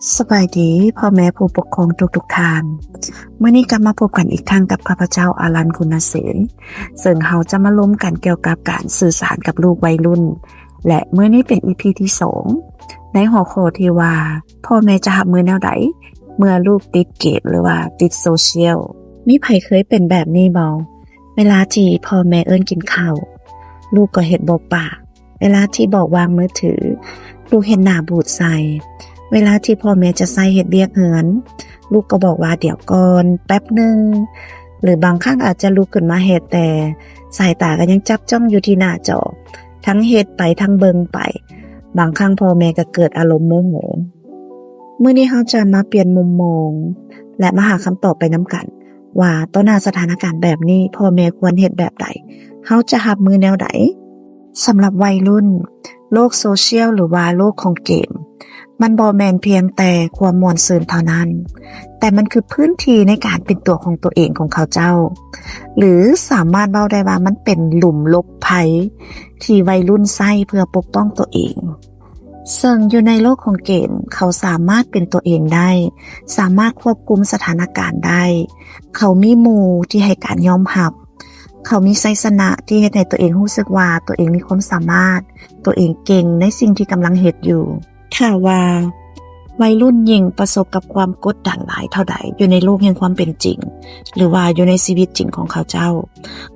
ສະບາຍດີພໍ່ແມ່ຜູ້ປົກຄອງທຸກໆທ່ານ. ມື້ນີ້ກັບມາພົບກັນອີກຄັ້ງກັບຂ້າພະເຈົ້າ ອາລັນ ຄຸນນະເສນ, ເຊິ່ງເຮົາຈະມາລົມກັນກ່ຽວກັບການສື່ສານກັບລູກໄວລຸ້ນ ແລະ ມື້ນີ້ເປັນ ອີພີ ທີສອງ ໃນຫົວຂໍ້ທີ່ວ່າ ພໍ່ແມ່ຈະຮັບມືແນວໃດເມື່ອລູກຕິດເກມ ຫຼືວ່າຕິດໂຊຊຽວ. ມີໃຜເຄີຍເປັນແບບນີ້ບໍ່? ເວລາທີ່ພໍ່ແມ່ເອີ້ນກິນເຂົ້າ ລູກກໍເຮັດບໍ່ປາກ. ເວລາທີ່ບອກວາງມືຖື ລູກເຮັດໜ້າບູດໃສ່. ເວລາທີ່ພໍ່ແມ່ຈະໃຊ້ເຮັດວຽກເຮືອນ ລູກກໍບອກວ່າ ດຽວກ່ອນ ແປັບໜຶ່ງ ຫຼືບາງຄັ້ງອາດຈະລຸກຂຶ້ນມາເຮັດ ແຕ່ສາຍຕາກໍຍັງຈັບຈ້ອງຢູ່ທີ່ໜ້າຈໍ, ທັງເຮັດໄປທັງເບິ່ງໄປ. ບາງຄັ້ງພໍ່ແມ່ກໍເກີດອາລົມໂມໂຫ. ມື້ນີ້ເຮົາຈະມາປ່ຽນມຸມມອງ ແລະ ມາຫາຄຳຕອບໄປນຳກັນ ວ່າຕໍ່ໜ້າສະຖານະການແບບນີ້ ພໍ່ແມ່ຄວນເຮັດແບບໃດ? ເຮົາຈະຮັບມືແນວໃດ? ສຳລັບໄວລຸ້ນ, ໂລກໂຊຊຽວ ຫຼືວ່າໂລກຂອງເກມ ມັນບໍ່ແມ່ນພຽງແຕ່ຄວາມມ່ວນຊື່ນເທົ່ານັ້ນ, ແຕ່ມັນຄືພື້ນທີ່ໃນການເປັນຕົວຂອງຕົວເອງຂອງເຂົາເຈົ້າ, ຫຼືສາມາດເວົ້າໄດ້ວ່າມັນເປັນຫຼຸມຫຼົບໄພທີ່ໄວລຸ້ນໃຊ້ເພື່ອປົກປ້ອງຕົວເອງ. ເຊິ່ງຢູ່ໃນໂລກຂອງເກມ ເຂົາສາມາດເປັນຕົວເອງໄດ້, ສາມາດຄວບຄຸມສະຖານະການໄດ້, ເຂົາມີໝູ່ທີ່ໃຫ້ການຍອມຮັບ, ເຂົາມີໄຊຊະນະທີ່ເຮັດໃຫ້ຕົວເອງຮູ້ສຶກວ່າຕົວເອງມີຄວາມສາມາດ, ຕົວເອງເກັ່ງໃນສິ່ງທີ່ກຳລັງເຮັດຢູ່. ຖ້າວ່າໄວລຸ້ນຍິ່ງປະສົບກັບຄວາມກົດດັນຫຼາຍເທົ່າໃດ ຢູ່ໃນໂລກແຫ່ງຄວາມເປັນຈິງ ຫຼືວ່າຢູ່ໃນຊີວິດຈິງຂອງເຂົາເຈົ້າ,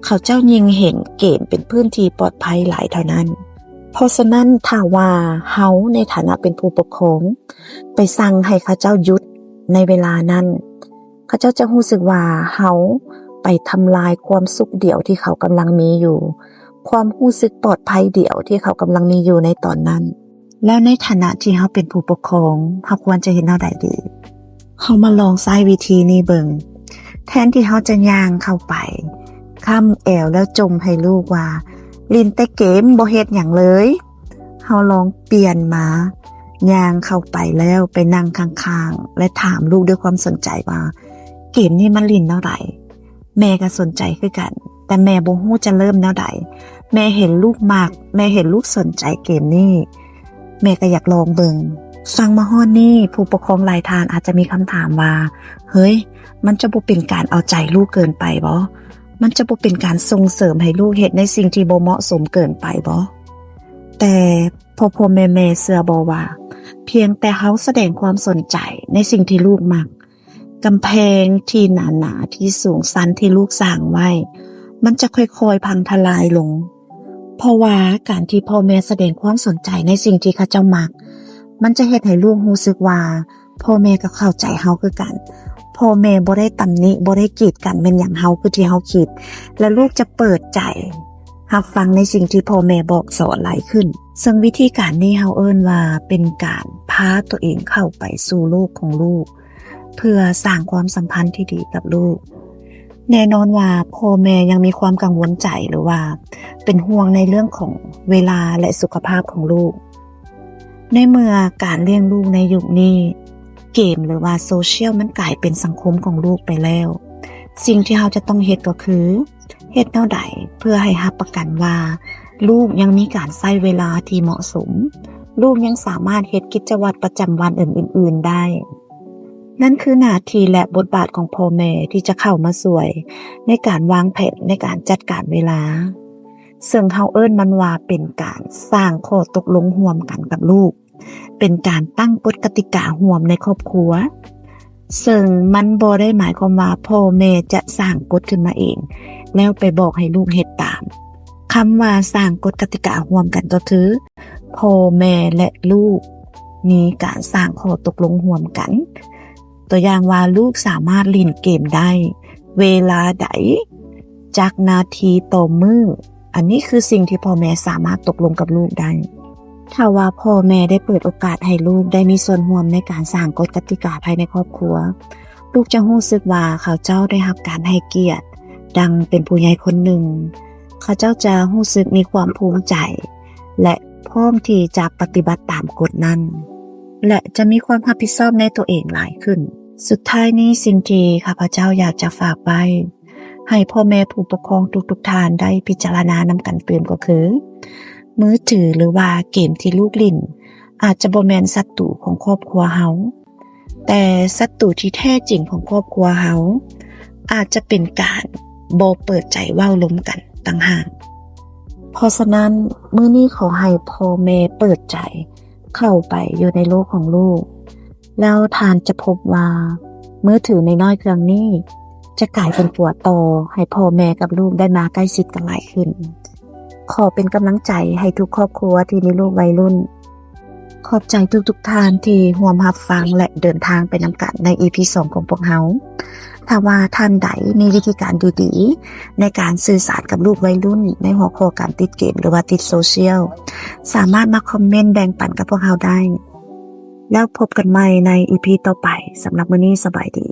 ເຂົາເຈົ້າຍິ່ງເຫັນເກມເປັນພື້ນທີ່ປອດໄພຫຼາຍເທົ່ານັ້ນ. ເພາະສະນັ້ນ ຖ້າວ່າເຮົາໃນຖານະເປັນຜູ້ປົກຄອງ ໄປສັ່ງໃຫ້ເຂົາເຈົ້າຢຸດໃນເວລານັ້ນ, ເຂົາເຈົ້າຈະຮູ້ສຶກວ່າເຮົາໄປທຳລາຍຄວາມສຸກດຽວທີ່ເຂົາກຳລັງມີຢູ່, ຄວາມຮູ້ສຶກປອດໄພດຽວທີ່ເຂົາກຳລັງມີຢູ່ໃນຕອນນັ້ນ. ແລ້ວໃນຖານະທີ່ເຮົາເປັນຜູ້ປົກຄອງ, ເຮົາຄວນຈະເຮັດແນວໃດດີ? ເຮົາມາລອງໃຊ້ວິທີນີ້ເບິ່ງ. ແທນທີ່ເຮົາຈະຍ່າງເຂົ້າໄປ ຄ້ຳແອວແລ້ວຈົ່ມໃຫ້ລູກວ່າ ຫຼິ້ນແຕ່ເກມ ບໍ່ເຮັດຫຍັງເລີຍ, ເຮົາລອງປ່ຽນມາ ຍ່າງເຂົ້າໄປແລ້ວໄປນັ່ງຂ້າງໆ ແລະ ຖາມລູກດ້ວຍຄວາມສົນໃຈວ່າ ເກມນີ້ມັນຫຼິ້ນແນວໃດ? ແມ່ກໍສົນໃຈຄືກັນ, ແຕ່ແມ່ບໍ່ຮູ້ຈະເລີ່ມແນວໃດ. ແມ່ເຫັນລູກມັກ, ແມ່ເຫັນລູກສົນໃຈເກມນີ້, ແມ່ກໍຢາກລອງເບິ່ງ. ຟັງມາຮອດນີ້ ຜູ້ປົກຄອງຫຼາຍທ່ານອາດຈະມີຄຳຖາມວ່າ ເຮີ້ຍ, ມັນຈະບໍ່ເປັນການເອົາໃຈລູກເກີນໄປບໍ? ມັນຈະບໍ່ເປັນການສົ່ງເສີມໃຫ້ລູກເຮັດໃນສິ່ງທີ່ບໍ່ເໝາະສົມເກີນໄປບໍ? ແຕ່ພໍ່ໆແມ່ໆເຊື່ອບໍ່ວ່າ ພຽງແຕ່ເຮົາສະແດງຄວາມສົນໃຈໃນສິ່ງທີ່ລູກມັກ, ກຳແພງທີ່ໜາໆທີ່ສູງຊັນທີ່ລູກສ້າງໄວ້ ມັນຈະຄ່ອຍໆພັງທະລາຍລົງ. ເພາະວ່າການທີ່ພໍ່ແມ່ສະແດງຄວາມສົນໃຈໃນສິ່ງທີ່ເຂົາເຈົ້າມັກ ມັນຈະເຮັດໃຫ້ລູກຮູ້ສຶກວ່າ ພໍ່ແມ່ກໍເຂົ້າໃຈເຮົາຄືກັນ. ພໍ່ແມ່ບໍ່ໄດ້ຕຳໜິ, ບໍ່ໄດ້ກີດກັນແມ່ນຫຍັງເຮົາຄືທີ່ເຮົາຄິດ, ແລະ ລູກຈະເປີດໃຈຮັບຟັງໃນສິ່ງທີ່ພໍ່ແມ່ບອກສອນຫຼາຍຂຶ້ນ. ເຊິ່ງວິທີການນີ້ເຮົາເອີ້ນວ່າເປັນການພາຕົວເອງເຂົ້າໄປສູ່ໂລກຂອງລູກ ເພື່ອສ້າງຄວາມສຳພັນທີ່ດີກັບລູກ. ແນ່ນອນວ່າພໍ່ແມ່ຍັງມີຄວາມກັງວົນໃຈ ຫຼືວ່າເປັນຫ່ວງໃນເລື່ອງຂອງເວລາ ແລະ ສຸຂະພາບຂອງລູກ. ໃນເມື່ອການລ້ຽງລູກໃນຍຸກນີ້ ເກມ ຫຼືວ່າໂຊຊຽວ ມັນກາຍເປັນສັງຄົມຂອງລູກໄປແລ້ວ, ສິ່ງທີ່ເຮົາຈະຕ້ອງເຮັດກໍຄື ເຮັດແນວໃດເພື່ອໃຫ້ຮັບປະກັນວ່າ ລູກຍັງມີການໃຊ້ເວລາທີ່ເໝາະສົມ, ລູກຍັງສາມາດເຮັດກິດຈະວັດປະຈຳວັນອື່ນໆໄດ້. ນັ້ນຄືໜ້າທີ່ ແລະ ບົດບາດຂອງພໍ່ແມ່ທີ່ຈະເຂົ້າມາຊ່ວຍໃນການວາງແຜນ, ໃນການຈັດການເວລາ. ເຊິ່ງເຮົາເອີ້ນມັນວ່າເປັນການສ້າງຂໍ້ຕົກລົງຮ່ວມກັນກັບລູກ, ເປັນການຕັ້ງກົດກະຕິກາຮ່ວມໃນຄອບຄົວ. ເຊິ່ງມັນບໍ່ໄດ້ໝາຍຄວາມວ່າພໍ່ແມ່ຈະສ້າງກົດຂຶ້ນມາເອງ ແລ້ວໄປບອກໃຫ້ລູກເຮັດຕາມ. ຄຳວ່າສ້າງກົດກະຕິກາຮ່ວມກັນກໍຄື ພໍ່ແມ່ ແລະ ລູກມີການສ້າງຂໍ້ຕົກລົງຮ່ວມກັນ. ຕົວຢ່າງວ່າ ລູກສາມາດຫຼິ້ນເກມໄດ້ເວລາໃດ ຈັກນາທີຕໍ່ມື້. ອັນນີ້ຄືສິ່ງທີ່ພໍ່ແມ່ສາມາດຕົກລົງກັບລູກໄດ້. ຖ້າວ່າພໍ່ແມ່ໄດ້ເປີດໂອກາດໃຫ້ລູກໄດ້ມີສ່ວນຮ່ວມໃນການສ້າງກົດກະຕິກາພາຍໃນຄອບຄົວ, ລູກຈະຮູ້ສຶກວ່າເຂົາເຈົ້າໄດ້ຮັບການໃຫ້ກຽດ ດັ່ງເປັນຜູ້ໃຫຍ່ຄົນໜຶ່ງ. ເຂົາເຈົ້າຈະຮູ້ສຶກມີຄວາມພູມໃຈ ແລະ ພ້ອມທີ່ຈະປະຕິບັດຕາມກົດນັ້ນ ແລະ ຈະມີຄວາມຮັບຜິດຊອບໃນຕົວເອງຫຼາຍຂຶ້ນ. ສຸດທ້າຍນີ້, ສິ່ງທີ່ຂ້າພະເຈົ້າຢາກຈະຝາກໄວ້ ໃຫ້ພໍ່ແມ່ຜູ້ປົກຄອງທຸກໆທ່ານໄດ້ພິຈາລະນານຳກັນຕື່ມກໍຄື ມືຖື ຫຼືວ່າເກມທີ່ລູກຫຼິ້ນ ອາດຈະບໍ່ແມ່ນສັດຕູຂອງຄອບຄົວເຮົາ, ແຕ່ສັດຕູທີ່ແທ້ຈິງຂອງຄອບຄົວເຮົາ ອາດຈະເປັນການບໍ່ເປີດໃຈເວົ້າລົມກັນຕ່າງຫາກ. ເພາະສະນັ້ນ, ມື້ນີ້ຂໍໃຫ້ພໍ່ແມ່ເປີດໃຈເຂົ້າໄປຢູ່ໃນໂລກຂອງລູກ, ແລ້ວທ່ານຈະພົບວ່າມືຖືນ້ອຍໆເຄື່ອງນີ້ ຈະກາຍເປັນຕົວຕໍ່ໃຫ້ພໍ່ແມ່ກັບລູກໄດ້ມາໃກ້ຊິດກັນຫຼາຍຂຶ້ນ. ຂໍເປັນກຳລັງໃຈໃຫ້ທຸກຄອບຄົວທີ່ມີລູກໄວລຸ້ນ. ຂອບໃຈທຸກໆທ່ານທີ່ຮ່ວມຮັບຟັງ ແລະ ເດີນທາງໄປນຳກັນໃນ ອີພີສອງ ຂອງພວກເຮົາ. ຖ້າວ່າທ່ານໃດມີວິທີການດີໆ ໃນການສື່ສານກັບລູກໄວລຸ້ນ ໃນຫົວຂໍ້ການຕິດເກມ ຫຼືວ່າຕິດໂຊຊຽວ, ສາມາດມາຄອມເມັນແບ່ງປັນກັບພວກເຮົາໄດ້. ແລ້ວພົບກັນໃໝ່ໃນ ອີພີ ຕໍ່ໄປ. ສຳລັບມື້ນີ້, ສະບາຍດີ.